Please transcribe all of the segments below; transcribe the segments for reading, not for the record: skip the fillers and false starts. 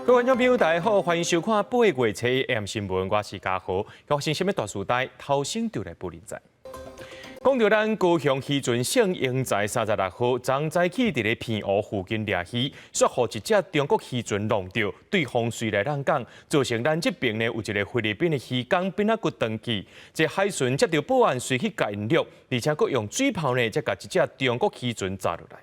各位觀眾朋友，大家好，歡迎收看8月初一 AM 新聞，我是嘉豪。發生啥物大事代，頭先就來報您知。講著咱高雄漁船聖英才36號，昨早起佇咧澎湖附近掠魚，煞予一隻中國漁船弄著，對方隨來咱港，造成咱這邊呢有一个菲律賓的漁工鞭仔骨斷去。這海巡接著報案，隨去共𪜶掠，而且閣用水炮呢，才共這隻中國漁船炸落來。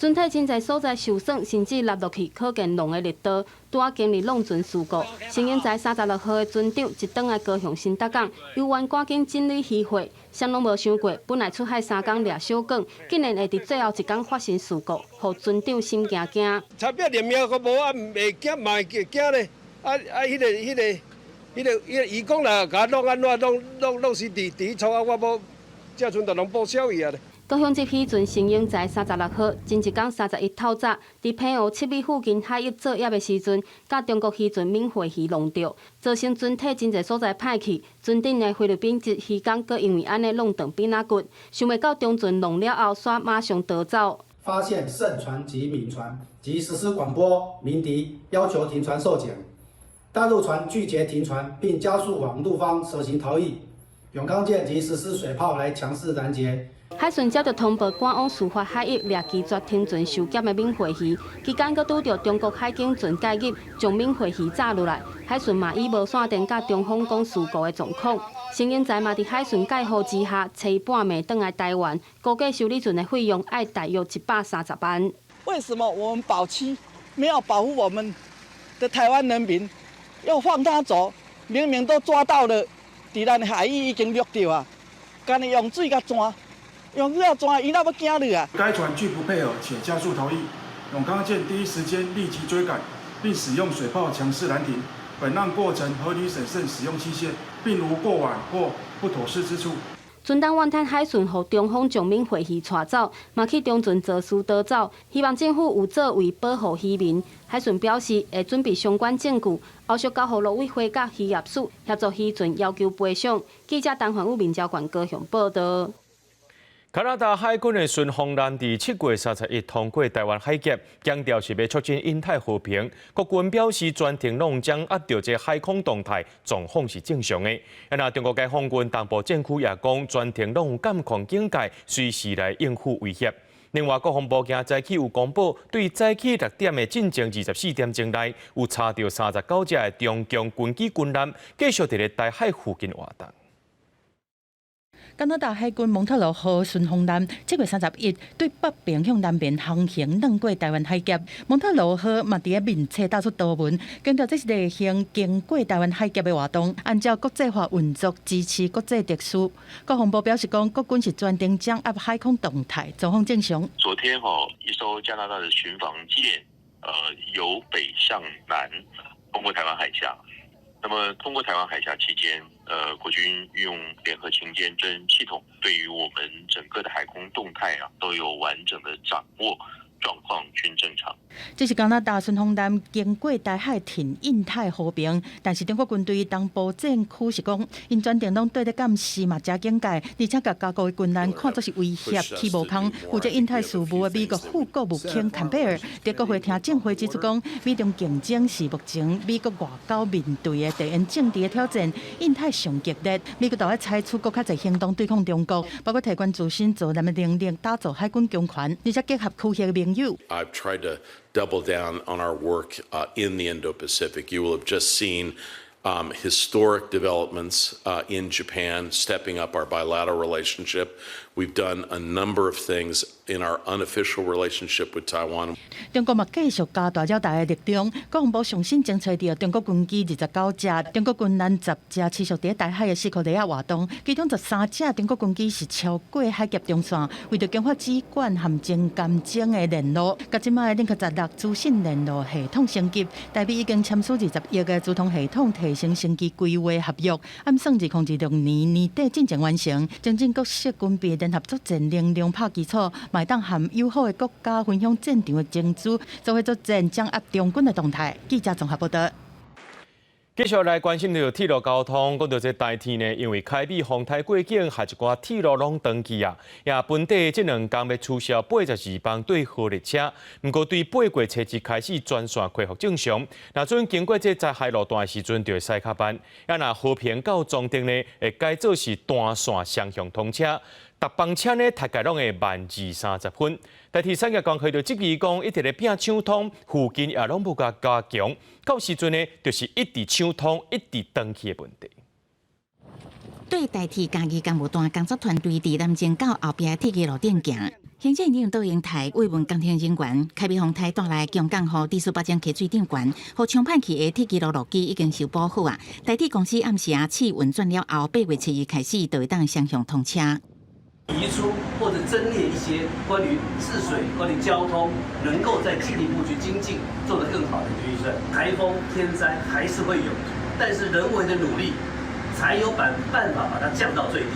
船體真濟所在受損，甚至落落去，可見浪的力道。拄仔經歷弄船事故，聖英才36號的船長一轉來高雄新竹港，猶原趕緊整理漁貨，啥攏無想過，本來出海3工掠小卷，竟然會佇最後一工發生事故，予船長心驚驚。差不連命閣無啊，袂驚嘛會驚咧。啊啊！彼個、彼個、彼個、彼個漁工若共弄按怎弄弄弄是佇佇創啊，我無這陣就攏報銷去啊咧。高雄籍漁船聖英才36號，前一工31透早，佇澎湖七尾附近海域作業的時陣，佮中國漁船敏惠漁弄著，造成船體真濟所在歹去，船頂的菲律賓籍漁工閣因為按呢弄斷鞭仔骨，想袂到中船弄了後，煞馬上逃走。發現聖船及敏船，即實施廣播鳴笛，要求停船受檢。大陸船拒絕停船，並加速往陸方蛇行逃逸。永康艦即實施水炮來強勢攔截。海巡接到通報，趕往事發海域掠拒絕停船受檢的敏惠漁，期間閣拄著中國海警船介入，將敏惠漁炸落來。海巡嘛以無線電佮中方講事故的狀況。聖英才嘛佇海巡蓋護之下，揣伊半暝轉來台灣，估計修理船的費用愛大約130萬。為什麼我們保區沒有保護我們的台灣人民，要放他走？明明都抓到了，佇咱海域已經掠著啊，干焦用水共鑽。用水共鑽，伊若欲驚你啊？該船拒不配合且加速逃逸，永康艦第一時間立即追趕，並使用水炮強勢攔停。本案過程合理審慎使用器械，並無過往或不妥適之處。船東怨嘆海巡予中方將敏惠漁帶走，嘛去中船坐事逃走，希望政府有作為保護漁民。海巡表示會準備相關證據，後續交予陸委會佮漁業署協助漁船要求賠償。記者陳環宇、民交館高雄報道。加拿大海軍的巡防艦佇7月31通過台灣海峽，強調是欲促進印太和平。國軍表示，全程攏掌握著這海空動態狀況是正常的。啊，若中國解放軍東部戰區也講，全程攏有監控警戒，隨時來應付威脅。另外，國防部今早起有公布，對早起6點的進前24點鐘內，有查著39隻的中共軍機軍艦，繼續佇咧台海附近活動。加拿大海軍蒙特羅號巡防艦7月31對北邊向南邊航行，橫過台灣海峽。蒙特羅號嘛佇咧面冊打出圖文，強調這是例行經過台灣海峽的活動，按照國際法運作，支持國際秩序。國防部表示講，國軍是全程掌握海空動態，狀況正常。昨天吼，一艘加拿大的巡防艦，由北向南通過台灣海峽。那麼通過台灣海峽期間，國軍運用聯合勤監偵系統，對於我們整個的海空動態啊，都有完整的掌握，狀況均正常。這是加拿大巡防艦經過台海挺印太和平，但是中國軍隊東部戰區是講，𪜶全程攏綴咧監視嘛，誠警戒，而且共加國的軍艦看作是威脅去無空。負責印太事務的美國副國務卿坎貝爾佇國會聽證會指出講，美中競爭是目前美國外交面對的地緣政治的挑戰，印太上激烈，美國都愛採取閣較濟行動對抗中國，包括提懸自身造艦的能力，打造海軍強權，而且結合區域盟友。 I've tried to double down on our work in the Indo-Pacific. You will have just seen historic developments in Japan, stepping up our bilateral relationship. We've done a number of things in our unofficial relationship with Taiwan. 中國嘛繼續加大擾台的力量，國防部上新偵測著中國軍機29隻，中國軍艦10隻持續佇台海的四箍里仔活動，其中13隻中國軍機是超過海峽中線，為著強化指管和偵監偵的連絡，佮這擺的零十六資訊連絡系統升級，台美已經簽署20億的資通系統提升升級規劃合約，按算2026年年底進前完成，增進各式軍備聯合作戰能量拍基礎，嘛會當和友好的國家分享戰場的情資，做伙作戰掌握中軍的動態。記者綜合報道。繼續來關心著鐵路交通，講到這台鐵呢，因為開美風颱過境，予一寡鐵路攏斷去啊。也本地這兩工欲取消82班對號列車，毋過對8月初一開始全線恢復正常。若準經過這災害路段的時陣，就會駛較慢。啊，若和平到彰德呢，會改做是單線雙向通車。逐班車呢，大概攏會慢20-30分。台鐵產業工會就質疑講，一直咧拼搶通，附近也攏無共加強，到時陣呢，就是一直搶通、一直斷去的問題。對台鐵嘉義工務段工作團隊佇南靖到後壁鐵枝路頂行，行政院長杜英台慰問工程人員，開美風颱帶來強降雨，持續目前溪水漲懸，予沖歹去的鐵枝路路基已經修補好啊。台鐵公司暗時啊試運轉了後，8月7日開始就會當雙向通車。移出或者增列一些關於治水、關於交通，能夠再進一步去精進，做得更好的預算。颱風天災還是會有，但是人為的努力，才有辦法把它降到最低。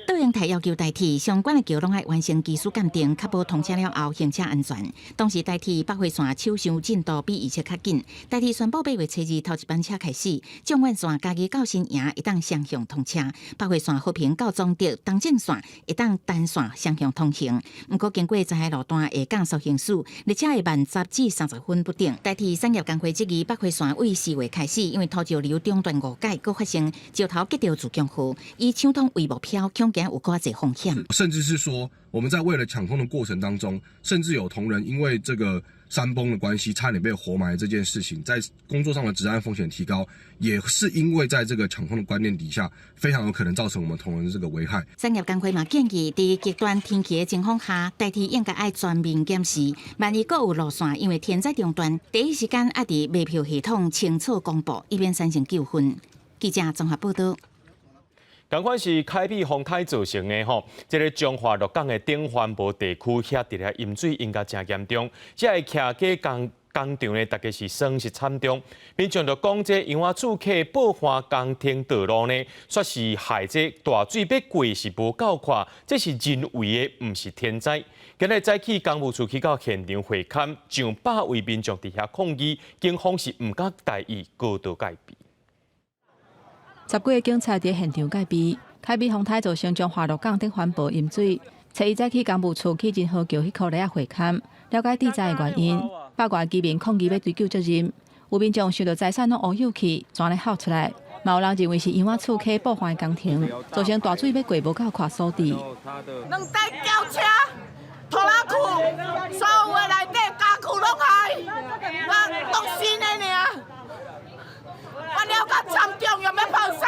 杜英台要求台鐵相關的橋攏愛完成技術鑑定，確保通車了後行車安全。當時台鐵北回線搶修進度比預測較緊，台鐵宣布8月初二頭一班車開始，縱貫線嘉義到新營會當雙向通車，北回線和平到彰德東正線會當單線雙向通行。毋過經過災害路段下降速行駛，列車會慢10至30分不等。台鐵產業工會質疑北回線為4月開始，因為土石流中斷誤解，閣發生石頭擊著自強號，以搶通為目標，恐驚有較濟風險。甚至是說，我們在為了搶通的過程當中，甚至有同仁因為這個山崩的關係，差點被活埋這件事情，在工作上的職安風險提高，也是因為在這個搶通的觀念底下，非常有可能造成我們同仁的這個危害。產業工會嘛建議，佇極端天氣的情況下，台鐵應該愛全面檢視，萬一閣有路線因為天災中斷，第一時間愛佇賣票系統清楚公布，以免產生糾紛。記者綜合報道。仝款是開美風颱造成的吼，這个彰化鹿港的頂環埔地區遐佇咧淹水淹甲誠嚴重，這个徛家工工場呢，大概是損失慘重。民眾就講，這楊仔厝溪報岸工程道路呢，煞是害這大水欲過是無夠闊，這是人為的，毋是天災。今日早起工務處去到現場會勘，上百位民眾佇遐抗議，警方是毋敢大意，高度戒備。十幾个警察佇現場戒備，開美風颱造成彰化鹿港頂環埔淹水。初一早起工務處去仁和橋彼箍犁仔會勘，了解致災的原因。百外居民抗議欲追究責任，有民眾想著財產攏烏有去，全咧哭出來。嘛有人認為是楊仔厝溪報岸的工程，造成大水欲過無夠闊所致。兩台轎車、拖拉庫，所有的內底家具攏害，攏新的爾。完了較慘重，又欲破產。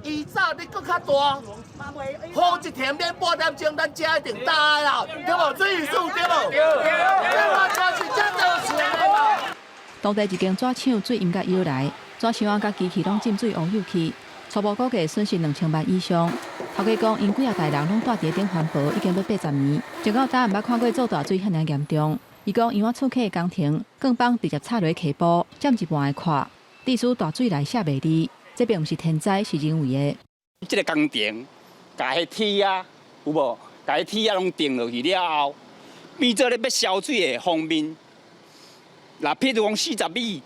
伊早你閣較大，雨一停免半點鐘，咱遮一定焦啦，對無？水意思對無？對無？就是這造成的嘛。當地一間紙廠水淹甲腰來，紙箱仔佮機器攏浸水烏有去，初步估計損失2000萬以上。頭家講，𪜶幾仔代人攏蹛佇頂環埔，已經欲80年，直到今毋捌看過做大水遐爾嚴重。伊講，楊仔厝溪的工程，鋼板直接插落溪埔，佔一半的闊。致使大水來卸袂離，這並毋是天災，是人為的。這个工程，共彼鐵仔有無？共彼鐵仔攏釘落去了後，變做咧欲消水的方面，若譬如講40米，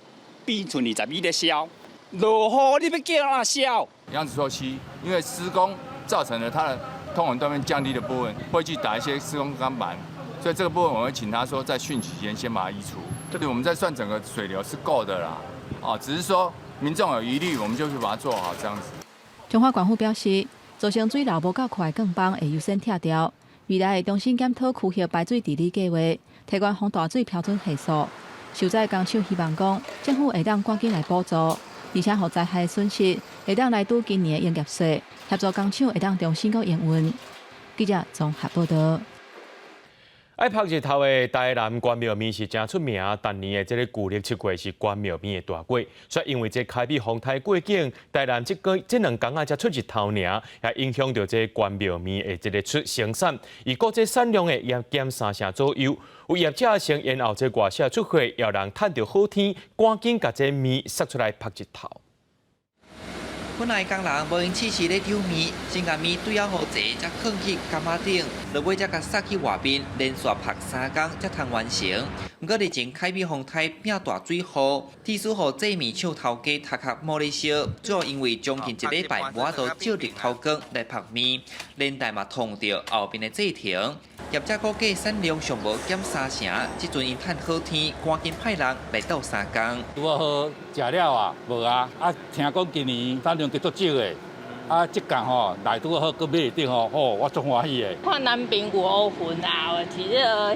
變剩20米咧消。落雨你欲叫按怎消？楊子厝溪因為施工造成了它的通往斷面降低的部分，會去打一些施工鋼板，所以這個部分我會請他說在汛期間先把它移除。這裡我們在算整個水流是夠的啦，哦，只是說民眾有疑慮，我們就去把它做好這樣子。彰化縣府表示，造成水流無夠快的鋼板會優先拆掉，未來會重新檢討區域排水治理計劃，提懸防大水標準係數。受災工廠希望講，政府會當趕緊來補助，而且予災害損失會當來拄今年的營業稅，協助工廠會當重新閣營運。記者綜合報道。愛曬日頭的台南關廟麵是誠出名，逐年的這个舊曆7月是關廟麵的大過，煞因為這開美風颱過境，台南這個這兩工仔才出日頭爾，也影響著這關廟麵的這个出生產，預估這產量會減三成左右。有業者先延後這外銷出貨，予人趁著好天，趕緊共這麵捒出來曬日頭。本來工人無閒試試咧抽麵，先共麵對好勢，才囥去桿仔頂，落尾才共撒去外面，連續曝三工才通完成。毋過日前凱美風颱變大水雨，致使予製麵廠頭家頭殼冒咧燒，主要因為將近一禮拜無法度照日頭光來曝麵，連帶嘛燙著後面的製程。業者估計產量上無減三成，這陣𪜶趁好天，趕緊派人來鬥相共。拄好食了啊，無啊，啊聽講今年產量較足少的，啊這工吼來拄好，閣買會著吼，吼我足歡喜的。看南邊有烏雲啊，是彼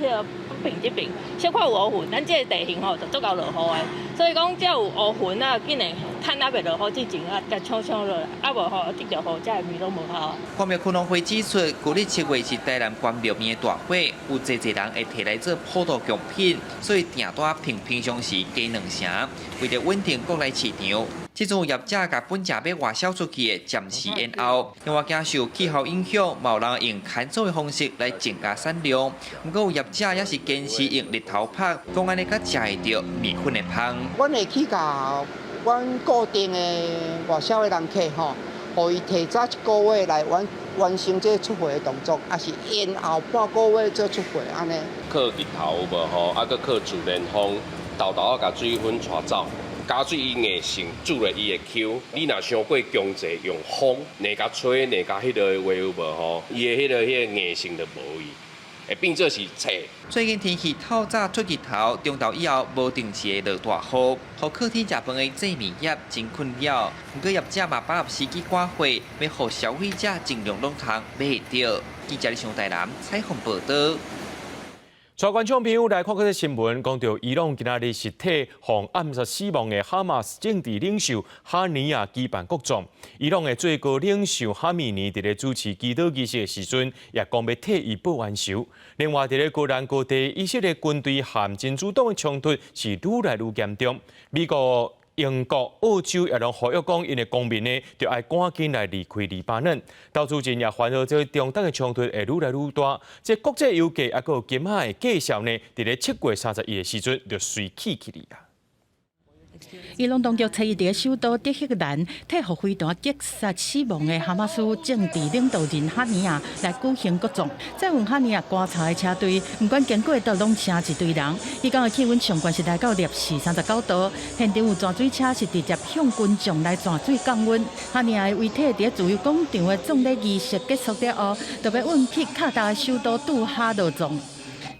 個北爿這爿，小可有烏雲，咱這個地形吼就足夠落雨的，所以講只要有烏雲啊，緊會趁猶未落雨之前啊，共搶搶落來，啊無吼滴著雨，這个麵攏無效。關廟區農會指出，舊曆7月是台南關廟麵的大火，有濟濟人會提來做普渡貢品，所以訂單平平常時加兩成。為著穩定國內市場，這陣業者共本正欲外銷出去的暫時延後，另外驚受氣候影響，嘛有人用乾燥的方式來增加產量。毋過有業者也是堅持用日頭曝，講按呢較食會著麵粉的芳。阮會去共阮固定的外銷的人客吼，予伊提早一個月來完完成這個出貨的動作，抑是延後半個月做出貨按呢。靠日頭有無吼？啊，閣靠自然風，沓沓仔共水粉帶走。加水伊硬性煮咧，伊會 Q。你若傷過強制用風，硬共吹，硬共彼個的話有無吼？伊的彼個硬性就無去，會變做是脆。最近天氣透早出日頭，中晝以後無定時會落大雨，予靠天食飯的製麵業真困擾。毋過業者嘛把握時機趕貨，欲予消費者盡量攏通買會著。記者李上台南採訪報導。帶觀眾朋友來看這個新聞，講著伊朗今仔日是替予暗殺死亡的哈馬斯政治領袖哈尼亞舉辦國葬。伊朗的最高領袖哈米尼佇咧主持祈禱儀式的時陣，也講欲替伊報冤仇。另外，佇咧戈蘭高地，以色列軍隊和真主黨的衝突是愈來愈嚴重。美國、英國、澳洲也攏呼籲講，𪜶的公民呢，著愛趕緊來離開黎巴嫩。投資人也煩惱，這個中東的衝突會愈來愈大。這國際油價抑閣有金仔的價數呢，佇咧7月31的時陣就隨起起來啊。伊朗當局初一佇首都德黑蘭替予飛彈擊殺死亡的哈馬斯政治領導人哈尼亞來舉行國葬。載運哈尼亞棺材的車隊，毋管經過佗攏聲一堆人。彼工的氣溫上懸是來到攝氏39度，現場有泉水車是直接向群眾來泉水降溫。哈尼亞的遺體佇自由廣場的葬禮儀式結束了後，就欲運去卡達的首都杜哈落葬。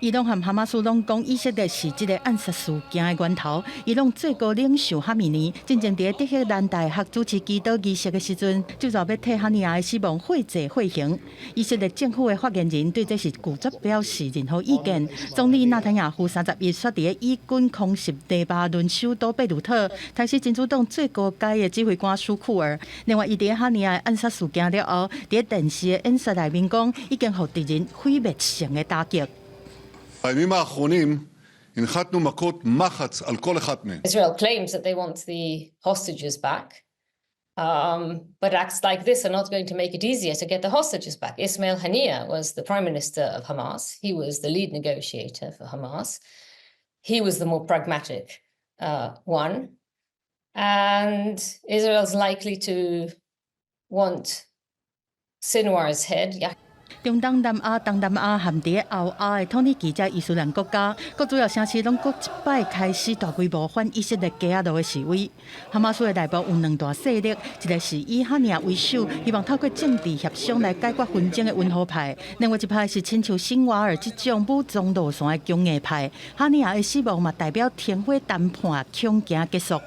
伊朗和哈馬斯攏講以色列是這個暗殺事件的源頭。伊朗最高領袖哈米尼進前佇德黑蘭大學主持祈禱儀式的時陣，就欲替哈尼亞的死亡血祭血刑。以色列政府的發言人對這是拒絕表示任何意見。總理納坦雅胡31率佇以軍空襲黎巴嫩首都貝魯特，殺死真主黨最高階的指揮官舒庫爾。另外，伊佇哈尼亞暗殺事件了後，佇電視的演說內面講，已經予敵人毀滅性的打擊。 בימים האחרונים הנחתנו מכות מחץ על כל אחת מהן. Israel claims that they want the hostages back, but acts like this are not going to make it easier to get the hostages back. Ismail Haniyeh was the prime minister of Hamas. He was the lead negotiator for Hamas. He was the more pragmatic one. And Israel's likely to want Sinwar's head. 中東、南亞、東南亞和佇歐亞的土耳其遮伊斯蘭國家，各主要城市攏閣一擺開始大規模反以色列街仔路的示威。哈馬斯的內部有兩大勢力，一個是以哈尼亞為首，希望透過政治協商來解決紛爭的溫和派；另外一派是親像辛瓦爾這種武裝路線的強硬派。哈尼亞的死亡嘛，代表停火談判恐驚結束。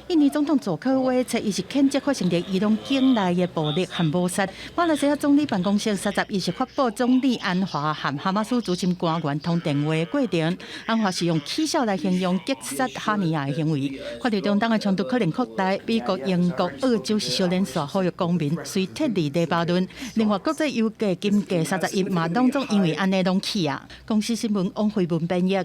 印尼總統佐科威初一是譴責發生佇伊朗境內的暴力和謀殺。馬來西亞總理辦公室31是發布總理安華和哈馬斯資深官員通電話的過程。安華是用起笑來形容擊殺哈尼亞的行為。看著中東的衝突可能擴大，美國、英國、澳洲是相連續呼籲公民隨撤離黎巴嫩。另外，國際油價、金價31嘛，攏總因為按呢攏起啊。公視新聞王慧文編譯。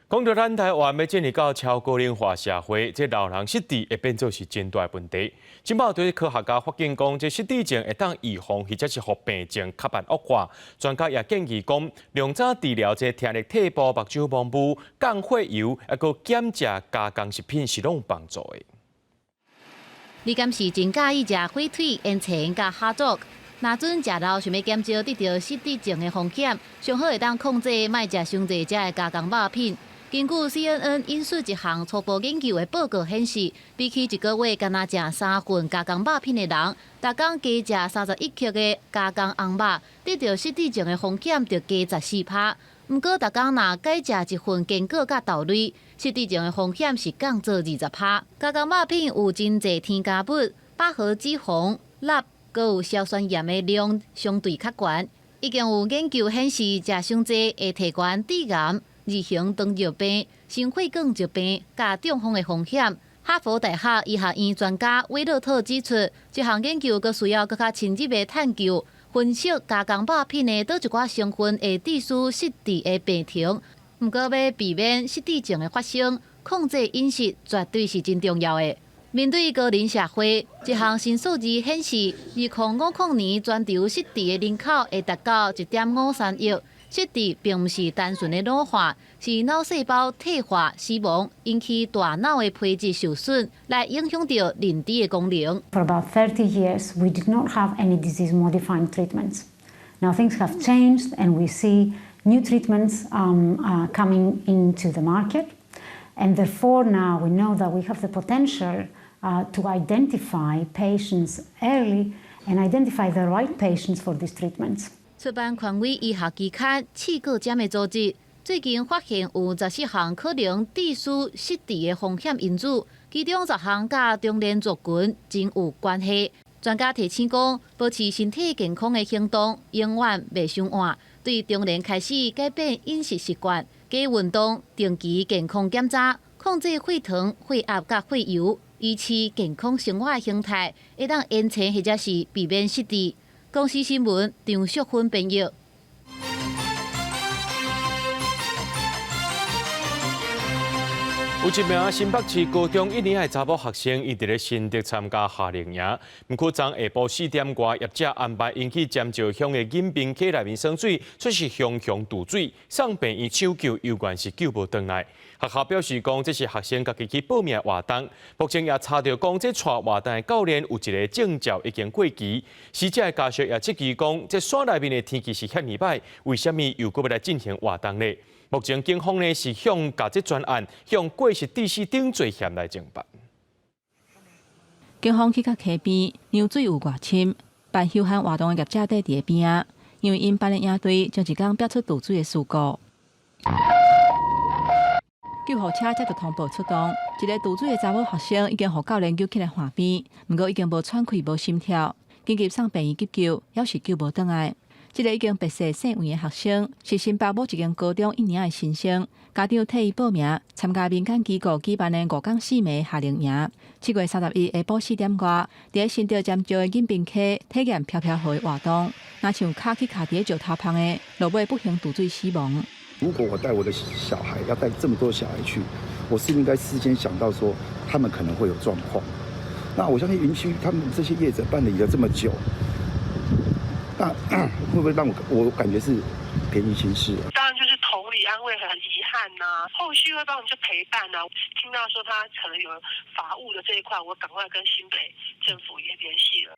講著咱台灣欲進入到超高齡化社會，這老人失智會變做是真大問題。這擺對科學家發現講，這失智症會當預防，或者是予病情較慢惡化。專家也建議講，量早治療這聽力退步、目睭模糊、降血油，抑閣減食加工食品是攏有幫助的。你敢是真佮意食火腿、煙腸佮蝦粥？若準食老想欲減少得著失智症的風險，上好會當控制莫食傷濟這的加工肉品。根據 CNN 引述一項初步研究的報告顯示，比起一個月干焦食三份加工肉品的人，逐工加食31克的加工紅肉，得著失智症的風險就加14%。毋過，逐工若改食一份堅果佮豆類，失智症的風險是降做20%。加工肉品有真濟添加物、飽和脂肪、鈉，閣有硝酸鹽的量相對較懸。已經有研究顯示，食傷濟會提懸致癌、2型糖尿病、心血管疾病佮中風的風險。哈佛大學醫學院專家威洛特指出，這項研究閣需要閣較深入的探究，分析加工肉品的佗一寡成分會致使失智的病程。毋過，欲避免失智症的發生，控制飲食絕對是真重要的。面對高齡社會，一項新數字顯示，2050年全球失智的人口會達到1.53億。失智並毋是單純的老化，是腦細胞退化、死亡，引起大腦的皮質受損，來影響著認知的功能。 For about 30 years, we did not have any disease-modifying treatments. Now things have changed, and we see new treatments coming into the market, and therefore now we know that we have the potential to identify patients early and identify the right patients for these treatments. 出版權威醫學期刊《刺胳針》的組織最近發現有14項可能致使失智的風險因子，其中10項佮中年族群真有關係。專家提醒講，保持身體健康的行動永遠袂傷晚。對中年開始改變飲食習慣、加運動、定期健康檢查、控制血糖、血壓佮血油，維持健康生活的形態，會當延遲或者是避免失智。公視新聞張淑芬編譯。有一名新北市高中一年的查某學生，伊佇咧新竹參加夏令營。毋過，昨下晡4點外，業者安排𪜶去尖石鄉的錦屏溪內面耍水，卻是雄雄墮水，送病院搶救，猶原是救無轉來。學校表示講，這是學生家己去報名活動。目前也查著講，這帶活動的教練有一个證照已經過期。死者的家屬也質疑講，這山內面的天氣是遐爾歹，為啥物又閣欲來進行活動呢？目前警方呢是向共這專案向過失致死等罪嫌來偵辦。警方去到溪邊，量水有偌深，辦休閒活動的業者佇佇邊仔，因為𪜶辦的營隊前一工爆出墮水的事故。救護車接著通報出動，一个墮水的查某學生已經予教練救起來岸邊，毋過已經無喘氣、無心跳，緊急送病院急救，猶是救無轉來。這个已經白色姓黃的學生，是新北某一間高中一年的新生，家長替伊報名參加民間機構舉辦的五工四暝夏令營。7月31下晡4點外，佇新竹尖石的錦屏溪體驗飄飄河的活動，若像跤去卡佇石頭縫的，落尾不幸墮水死亡。如果我帶我的小孩，要帶這麼多小孩去，我是應該事先想到說他們可能會有狀況。那我相信營區他們這些業者辦理了這麼久。那會不會讓我感覺是便宜行事？當然就是同理安慰，很遺憾吶。後續會幫我們去陪伴吶。聽到說他可能有法務的這一塊，我趕快跟新北政府也聯繫了。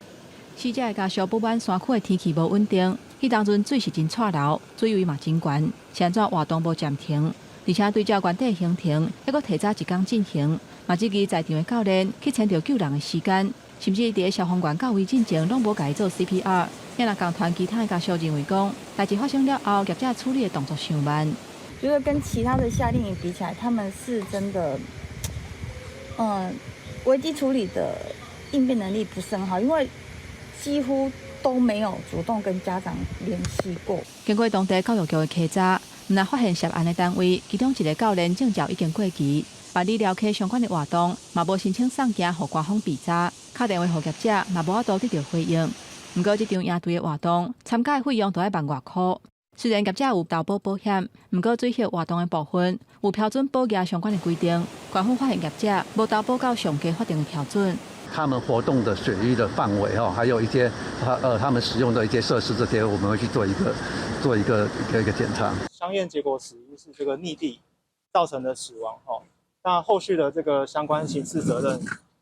死者的家屬不滿山區的天氣無穩定，彼當陣水是真掣流，水位嘛真懸，是按怎活動無暫停，而且對照原底行程，猶閣提早一工進行，嘛質疑在場的教練去遷就救人的時間，甚至佇消防員到位進前，攏無共伊做 CPR。也若共團其他的家屬認為講，代誌發生了後，業者處理的動作傷慢。覺得跟其他的夏令營比起來，他們是真的，危機處理的應變能力不是很好，因為幾乎都沒有主動跟家長聯繫過。經過當地教育局的稽查，毋但發現涉案的單位，其中一个教練證照已經過期，辦理寮溪相關的活動，嘛無申請送件予官方備查，敲電話予業者，嘛無法度得著回應。毋過，這場營隊的活動參加的費用都愛萬外箍。雖然業者有投保保險，毋過水域活動的部分有標準保額相關的規定，官方發現業者無投保到上低法定的標準。他們活動的水域的範圍哈，還有一些他們使用的一些設施，這些我們會去做一個檢查。相驗結果死因是這個溺斃造成的死亡哈，那後續的這個相關刑事責任，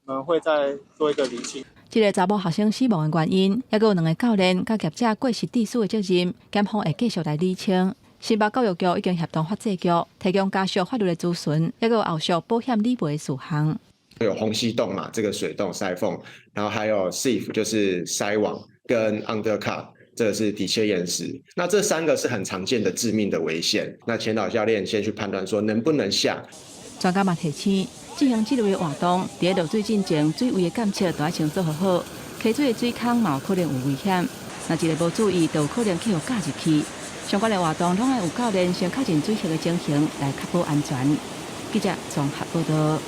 我們會再做一個釐清。這个查某學生死亡的原因，猶閣有兩个教練佮業者過失致死的責任，檢方會繼續來釐清。新北教育局已經協同法制局提供家屬法律的諮詢，猶閣有後續保險理賠的事項。有虹吸洞嘛，這個水洞塞縫，然後還有 sieve 就是篩網跟 undercut，這個是底切岩石。那這三個是很常見的致命的危險。那潛導教練先去判斷說能不能下。專家嘛提醒，進行這類的活動，佇咧落水進前，水位的監測都愛先做好好。溪水的水空嘛有可能有危險，若一个無注意，就有可能去予咬入去。相關的活動攏愛有教練先確認水域的情形，來確保安全。記者綜合報道。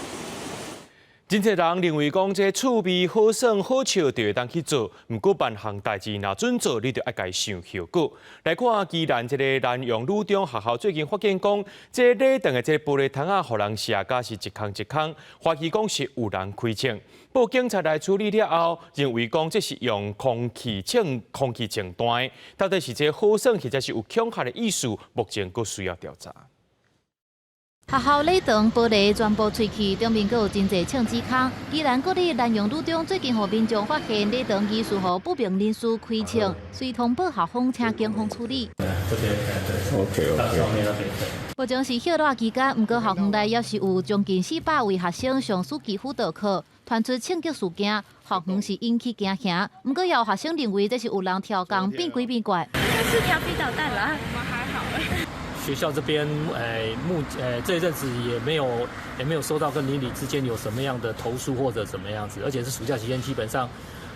真濟人認為講這趣味好耍好笑就會當去做，毋過萬項代誌若準做，你就愛共伊想後果。來看宜蘭這個南陽女中學校最近發現講，這禮堂的這個玻璃窗仔，予人射甲是一空一空，懷疑講是有人開槍。報警察來處理了後，認為講這是用空氣槍、空氣槍彈，到底是這好耍，或者是有恐嚇的意思，目前閣需要調查。學校禮堂玻璃全部碎去，頂面閣有真濟槍支空。宜蘭國立南陽女中最近予民眾發現禮堂疑似予不明人士開槍，遂通報校方請警方處理。 OK OK。目前是歇熱期間，毋過校園內猶是有將近400位學生上暑期輔導課，傳出槍擊事件，校方是引起驚嚇。毋過也有學生認為這是有人刁工變鬼變怪。是調皮搗蛋啦，我們還好。學校這邊，這一陣子也沒有收到跟鄰里之間有什麼樣的投訴或者怎麼樣子，而且是暑假期間，基本上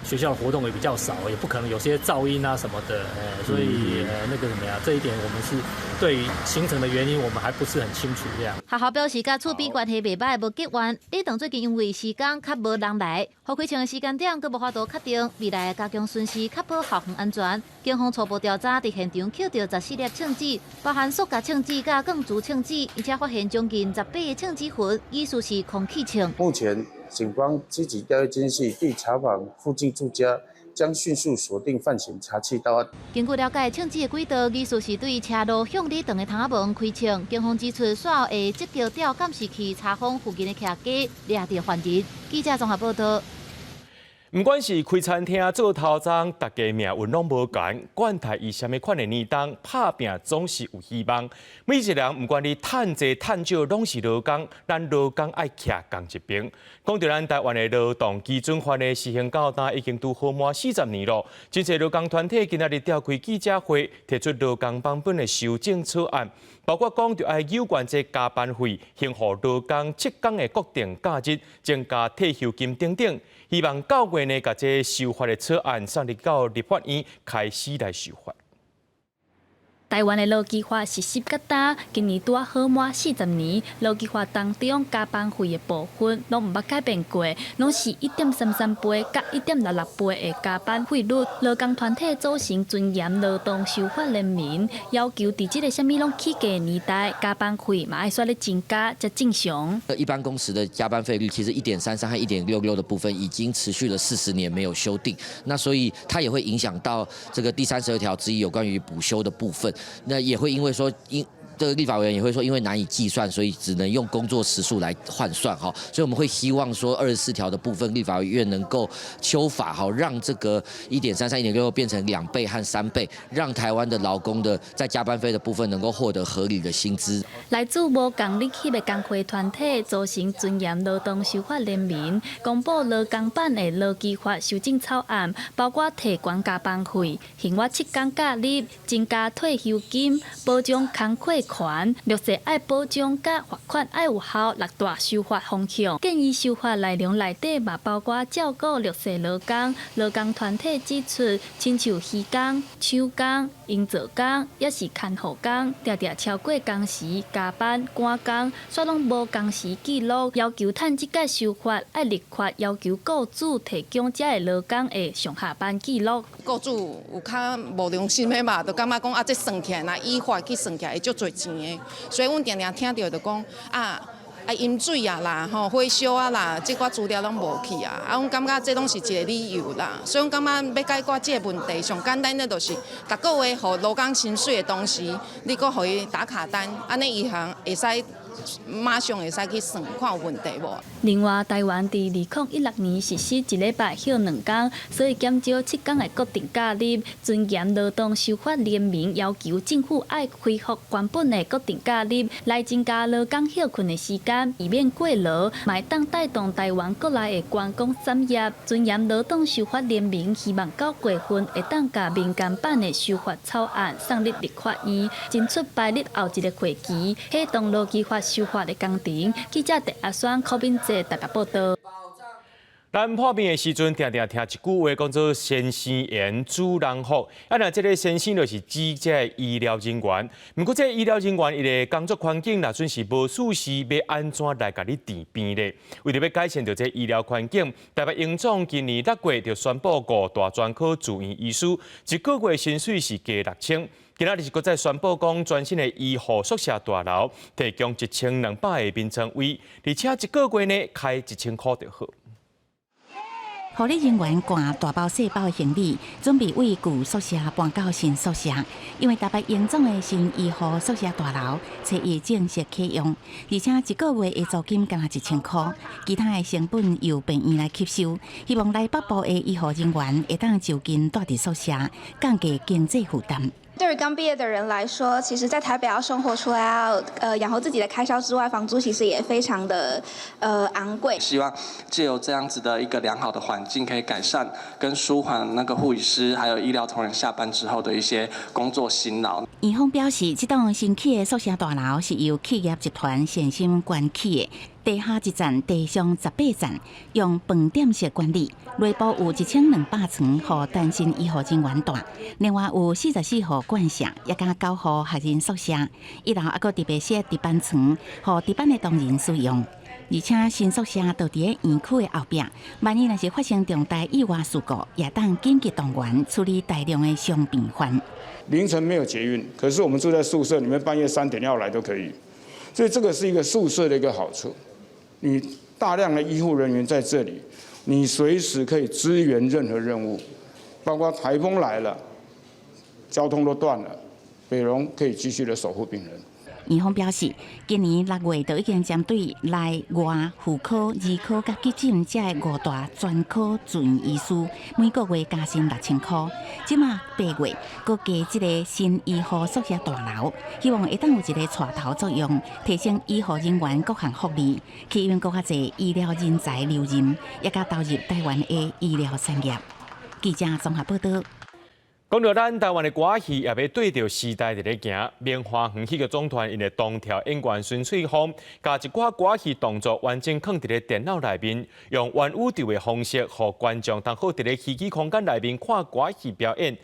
學校的活動也比較少，也不可能有些噪音啊什麼的，所以那個怎麼樣，這一點我們是對於形成的原因，我們還不是很清楚這樣。學校表示，佮厝邊關係袂䆀，無結怨。禮堂最近因為時間較無人來，予開槍的時間點閣無法度確定，未來加強巡視，確保校園安全。警方初步調查，佇現場抾著14粒槍支，包含塑膠槍支佮鋼珠槍支，而且發現將近18個槍支痕，疑似是空氣槍。目前警方積極調閱監視，並查訪附近住家，將迅速鎖定犯嫌，查緝到案。根據了解，槍支的軌道疑似是對車路向禮堂的窗仔門開槍。警方指出，隨後會積極調監視器查訪附近的徛家，掠著犯人。記者綜合報道。毋管是開餐廳做頭鬃，大家命運攏無仝。管他伊啥物款的年冬，拍拚總是有希望。每一個人，毋管你趁濟趁少，攏是勞工。咱勞工愛徛仝一爿。講著咱台灣的勞動基準法的實行到今已經拄好滿40年囉。真濟勞工團體今仔日召開記者會，提出勞工版本的修正草案，包括講著愛有關這加班費、恢復勞工7工的國定假日、增加退休金等等。希望9月呢，共這修法的草案送入到立法院開始來修法。台灣的勞基法實施到今，今年拄仔好滿40年。勞基法當中加班費的部分，攏毋捌改變過，攏是1.33倍佮1.66倍的加班費率。勞工團體組成尊嚴勞動修法聯盟，要求佇這个啥物攏起價的年代，加班費嘛愛煞咧增加才正常。一般工時的加班費率其實1.33和1.66的部分已經持續了40年沒有修訂，那所以它也會影響到這個第32條之一有關於補休的部分。那也會因為說，因這個立法委員也會說，因為難以計算，所以只能用工作時數來換算哈。所以我們會希望說，24條的部分，立法院能夠修法哈，讓這個1.33、1.66變成2倍和3倍，讓台灣的勞工的在加班費的部分能夠獲得合理的薪資。來自無仝日級的工會團體組成尊嚴勞動修法聯盟，公布勞工版的勞基法修正草案，包括提懸加班費、還我7工假日、增加退休金、保障工課權、弱勢愛保障佮罰款愛有效六大修法方向。建議修法內容內底嘛，包括照顧弱勢勞工。勞工團體指出，親像漁工、手工、營造工，抑是看護工，定定超過工時加班趕工，煞攏無工時記錄，要求趁這屆修法愛立法，要求雇主提供這个勞工的上下班記錄。雇主有較無良心的嘛，就感覺講啊，這算起來，若依法去算起來會足濟錢的，所以阮定定聽著就講啊。啊，飲水啊啦，吼，火燒啊啦，這寡資料攏無去啊，啊，阮感覺這攏是一個理由啦，所以阮感覺欲解決這個問題，上簡單的就是，逐個月予勞工薪水的同時，你閣予伊打卡單，按呢伊通會使。馬上會使去算，看有問題無。另外，台灣佇2016年實施一禮拜歇2工，所以減少7工的國定假日。尊嚴勞動修法聯盟要求政府愛恢復原本的國定假日，來增加勞工歇睏的時間，避免過勞，嘛會當帶動台灣國內的觀光產業。尊嚴勞動修法聯盟希望9月份會當共民間版的修法草案送入立法院，爭取拜日後一个會期啟動勞基法修法的工程。記者鄭阿雙、柯敏哲台北報道。咱破病的時陣，定定聽一句話，講做先生緣主人福。啊，若這个先生就是指這个醫療人員。毋過，這个醫療人員伊的工作環境，若準是無舒適，欲按怎來共你治病咧？為著欲改善著這醫療環境，台北榮總今年6月就宣布五大專科住院醫師一個月薪水是加6000。今仔日是閣再宣布講，全新的醫護宿舍大樓提供1200個眠床位，而且一個月呢開1000箍就好。護理人員攜大包細包的行李，準備為舊宿舍搬到新宿舍。因為台北榮總的新醫護宿舍大樓初一正式啟用，而且一個月的租金干焦1000箍，其他的成本由病院來吸收。希望來北部的醫護人員會當就近蹛佇宿舍，降低經濟負擔。對於剛畢業的人來說，其實，在台北要生活，除了要養活自己的開銷之外，房租其實也非常的昂貴。希望借由這樣子的一個良好的環境，可以改善跟舒緩那個護理師還有醫療同仁下班之後的一些工作辛勞。院方表示，這棟新起的宿舍大樓是由企業集團善心捐起的，地下一層、地上18層，用飯店式管理。內部有1200床，予單身醫護人員蹛；另外有44戶館舍，也佮9戶學生宿舍。一樓猶閣特別設值班床，予值班的同仁使用。而且新宿舍就佇咧院區的後壁，萬一若是發生重大意外事故，也當緊急動員處理大量的傷病患。凌晨沒有捷運，可是我們住在宿舍裡面，半夜3點要來都可以，所以這個是一個宿舍的一個好處。你大量的醫護人員在這裡，你隨時可以支援任何任務，包括颱風來了，交通都斷了，北榮可以繼續的守護病人。院方表示，今年6月就已經針對內外婦科、兒科佮急診這五大專科住院醫師，每個月加薪6000箍。這馬8月，閣加這个新醫護宿舍大樓，希望會當有一个帶頭作用，提升醫護人員各項福利，吸引閣較濟醫療人才留任，也佮投入台灣的醫療產業。記者綜合報道。講到咱台灣的歌仔戲，也欲對著時代佇咧行。明華園戲劇總團𪜶的動跳演員孫翠鳳，共一寡歌仔戲動作完整囥佇咧電腦內面，用元宇宙的方式，予觀眾通好佇咧虛擬空間內面看歌仔戲表演。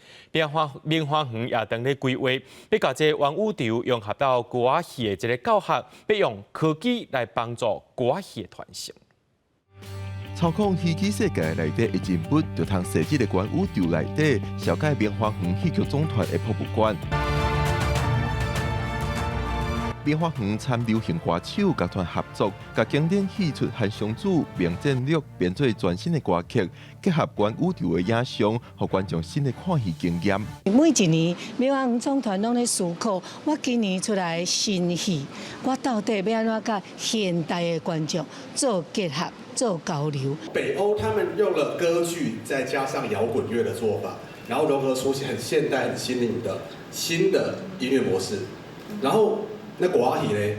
明華園也當咧規劃，欲共這個元宇宙融合到歌仔戲的這个教學，欲用科技來幫助歌仔戲的傳承。操控虛擬世界內底的人物，就通踅這个元宇宙內底，小解明華園戲劇總團的博物館。明華園參流行歌手樂團合作，共經典戲曲《韓湘子明戰略》編做全新的歌曲，結合元宇宙的影像，予觀眾新的看戲經驗。每一年明華園總團攏咧思考，我今年出來新戲，我到底欲按怎佮現代的觀眾做結合、做交流？北歐他們用了歌劇再加上搖滾樂的做法，然後融合出很現代、很新穎的新的音樂模式，然後。那歌仔戲咧？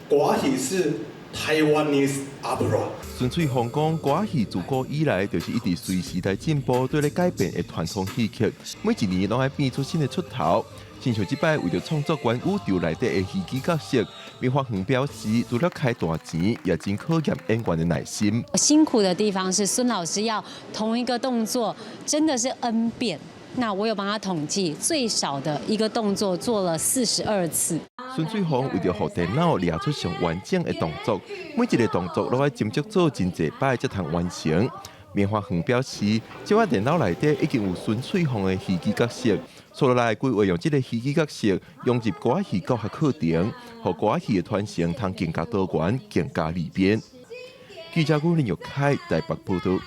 歌仔戲是 Taiwanese opera。孫翠鳳講，歌仔戲自古以來就是一直隨時代進步，綴咧改變的傳統戲曲，每一年攏愛變出新的出頭。親像這擺為著創作元宇宙內底的虛擬角色，明華園表示，除了開大錢，也真考驗演員的耐心。辛苦的地方是孫老師要同一個動作，真的是 N 遍。那我有幫他統計，最少的一個動作做了42次。孫翠鳳為著予電腦掠出上完整的動作，每一个動作攏愛斟酌做真濟擺才通完成。明華園表示，這擺電腦內底已經有孫翠鳳的虛擬角色，接落來規劃用這个虛擬角色融入歌仔戲教學課程，予歌仔戲的傳承通更加多元、更加利便。記者郭林玉凱台北報道。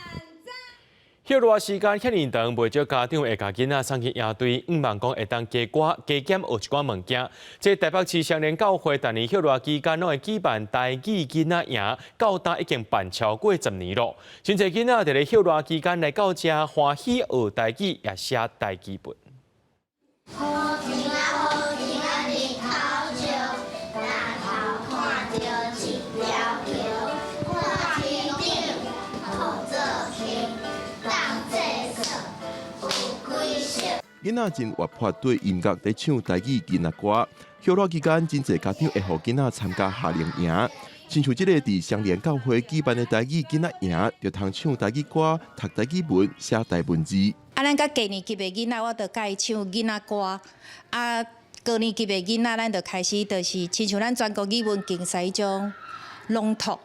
歇熱時間遐爾長，袂少家長會共囡仔送去營隊，向望講會當加歌加減學一寡物件。這台北市雙連教會逐年歇熱期間攏會舉辦台語囡仔營，到今已經辦超過10年咯。真濟囡仔佇咧歇熱期間來到遮，歡喜學台語，也寫台語文。好天啊好天啊日頭照，東頭看著一條橋，看天頂雨做天，當作耍有幾色。囡仔真活潑，對音樂咧唱台語囡仔歌。歇熱期間，真濟家長會予囡仔參加夏令營。親像這个佇雙連教會舉辦的台語囡仔營，就通唱台語歌、讀台語文、寫台文字。啊，咱佮低年級的囡仔，我就教伊唱囡仔歌。啊，高年級的囡仔，咱就開始就是親像咱全國語文競賽彼種朗讀。啊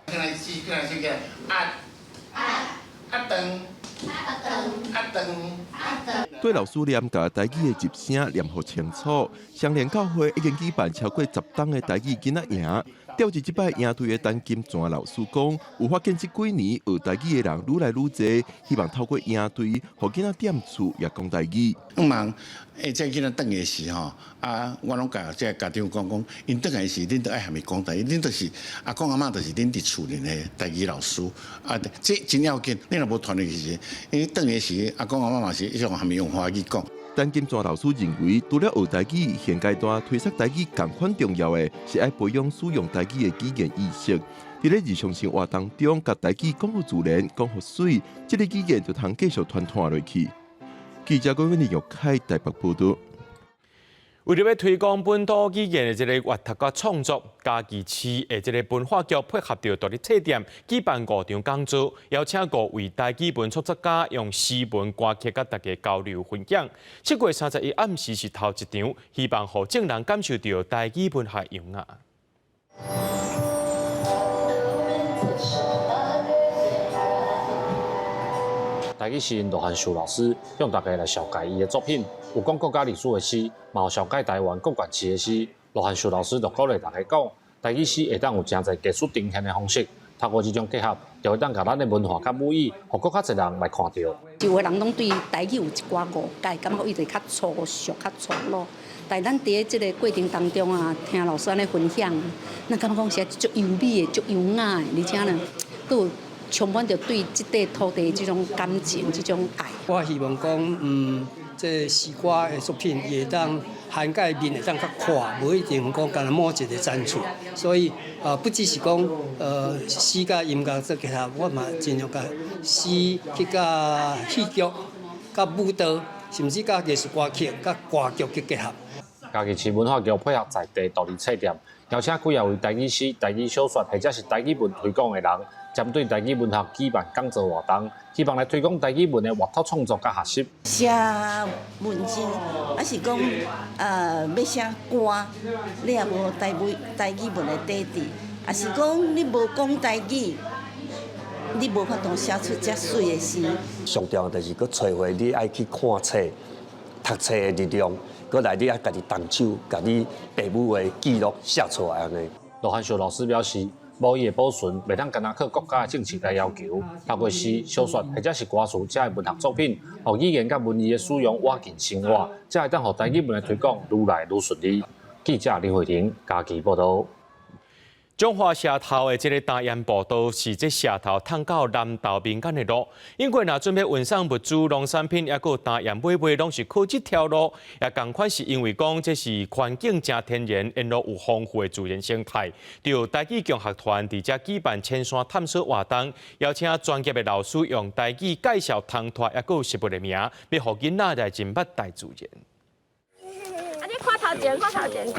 啊長啊長啊長。對老師念共台語的入聲念予清楚。雙連教會已經舉辦超過10冬的台語囡仔營。調職這擺營隊的陳金泉老師講，有發現這幾年學台語的人愈來愈濟，希望透過營隊，予囡仔踮厝也講台語。向望，這囡仔轉來時吼，啊，我攏共這家長講講，𪜶轉來時，恁都愛含伊講台語，恁就是阿公阿嬤，就是恁佇厝裡的台語老師，啊，這真要緊。你若無傳落去時，𪜶轉來時，阿公阿嬤嘛是一種含伊用華語講。陳金泉老師認為，除了學台語，現階段推廣台語仝款重要的是愛培養使用台語的語言意識。佇咧日常生活當中，共台語講予自然，講予媠，這个語言就通繼續傳傳落去。記者郭文玉開台北報導。為著欲推廣本土語言的這个閱讀佮創作，嘉義市的這个文化局配合著獨立冊店舉辦五場講座，邀請五位台語文創作家用詩文歌曲佮大家交流分享。7月31暗時是頭一場，希望予眾人感受著台語文學優雅。台語詩人羅漢秀老師向大家來紹介伊的作品，有講國家歷史的詩，嘛有紹介台灣各縣市的詩。羅漢秀老師就鼓勵大家講，台語詩會當有誠濟藝術呈現的方式，透過這種結合，就會當共咱的文化佮母語，予閣較濟人來看著。有的人攏對台語有一寡誤解，感覺伊就較粗俗、較粗魯。但咱佇咧這个過程當中啊，聽老師按呢分享，咱感覺講是足優美的、足優雅的，而且呢，閣有充滿著對這塊土地的這種感情、這種愛。我希望講，這詩歌的作品會當涵蓋面會當較闊，無一定講干焦某一个層次。所以，不只是講，詩佮音樂做結合，我嘛盡量共詩去佮戲劇、佮舞蹈，甚至佮藝術歌曲、佮歌劇去結合。嘉義市文化局配合在地獨立冊店，邀請幾仔位台語詩、台語小說或者是台語文推廣的人，針對台語文學舉辦講座活動，希望來推廣台語文的閱讀創作佮學習。寫文章，抑是講欲寫歌，你也無台語文的底底，抑是講你無講台語，你無法度寫出遮媠的詩。上重要就是閣揣回你愛去看冊、讀冊的力量，閣來你愛家己動手，共你爸母的記錄寫出來按呢。羅漢秀老師表示，母語的保存袂當干焦靠國家的政策來要求，透過詩、小說或者是歌詞這的文學作品，予語言佮文字的使用倚近生活，才會當予台語文的推廣愈來愈順利。記者林慧婷嘉義報導。彰化社頭的這个大鹽步道是這社頭通到南投民間的路。因為若準備運送物資、農產品，抑閣有大鹽買賣，攏是靠這條路。也仝款是因為講這是環境誠天然，沿路有豐富的自然生態。就台語共學團佇遮舉辦淺山探索活動，邀請專業的老師用台語介紹通脫，抑閣有食物的名，欲予囡仔來認捌大自然。看頭前，看頭前行。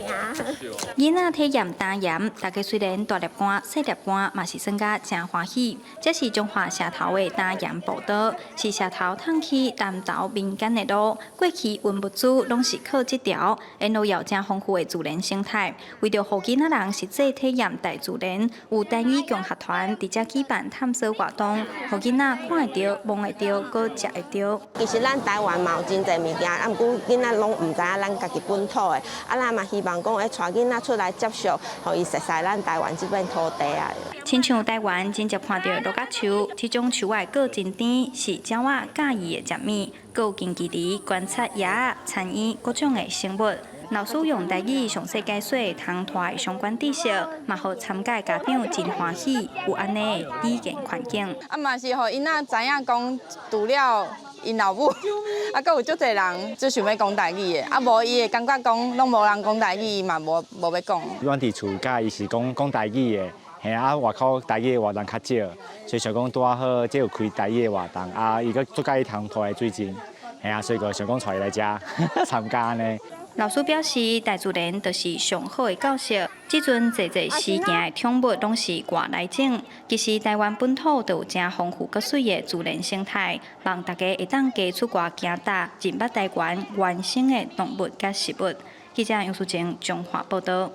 囡仔體驗打鹽，大家雖然大粒汗、細粒汗，嘛是耍甲誠歡喜。這是彰化社頭的打鹽步道，是社頭通去南投民間的路。過去運物資攏是靠這條，沿路有誠豐富的自然生態。為著予囡仔人實際體驗大自然，有台語共學團佇遮舉辦探索活動，予囡仔看會著、摸會著、閣食會著。其實咱台灣嘛有真濟物件，啊，毋過囡仔攏毋知影咱家己本土的。啊，咱嘛希望講會帶囡仔出來接觸，予伊熟似咱台灣這片土地啊。親像台灣真濟看著鹿角樹，這種樹仔果真甜，是鳥仔佮意的食物。閣有近距離觀察鴨仔、蠶蠅各種的生物。老師用台語詳細解說通拖的相關知識，嘛予參加家長真歡喜，有按呢的語言環境。啊嘛是予𪜶仔知影講，除了𪜶老母，啊，閣有足濟人足想欲講台語的，啊無伊會感覺講攏無人講台語，伊嘛無無欲講。阮佇厝佮伊是講講台語的，嘿啊，外口台語的活動較少，所以想講拄仔好，這有開台語的活動，啊，伊閣足佮意通拖的水晶，嘿啊，所以就想講帶伊來遮參加按呢。老師表示，大自然就是上好的教室。這陣濟濟時行的寵物攏是外來種，其實台灣本土就有誠豐富閣媠的自然生態，望大家會當加出外行踏，認捌台灣原生的動物佮食物。記者楊淑晶彰化報導。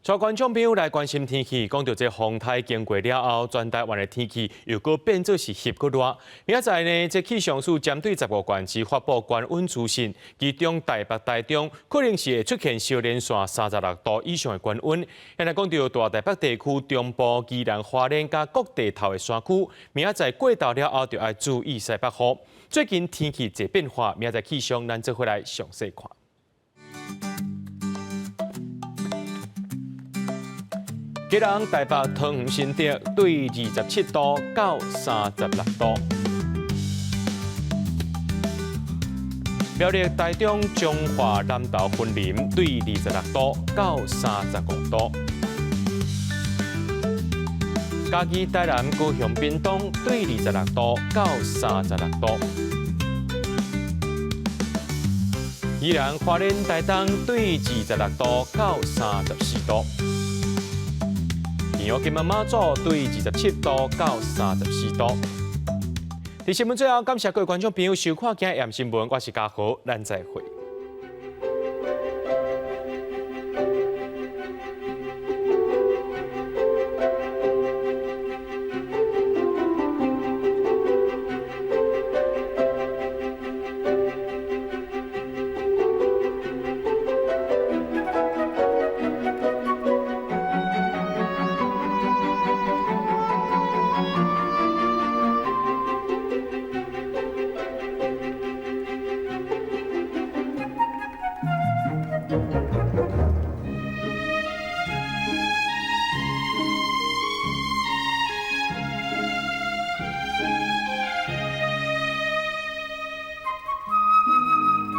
帶觀眾朋友來關心天氣，講著這風颱經過了後，全台灣的天氣又閣變做是濕閣熱。明仔載呢，這氣象署針對15縣市發布高溫資訊，其中台北、台中可能是會出現燒連線36度以上的高溫。現在講著大台北地區中部、宜蘭花蓮佮各地頭的山區，明仔載過晝了後就愛注意西北雨。最近天氣濟變化，明仔載氣象咱做伙來詳細看。基隆、台北、桃園、新竹對27度到36度；苗栗、台中、彰化、南投、雲林對26度到35度；嘉義、台南、高雄、屏東對26度到36度；宜蘭、花蓮、台東對26度到34度。屏東金門馬祖對27度到34度。佇新聞最後，感謝各位觀眾朋友收看今日新聞，我是嘉豪，咱再會。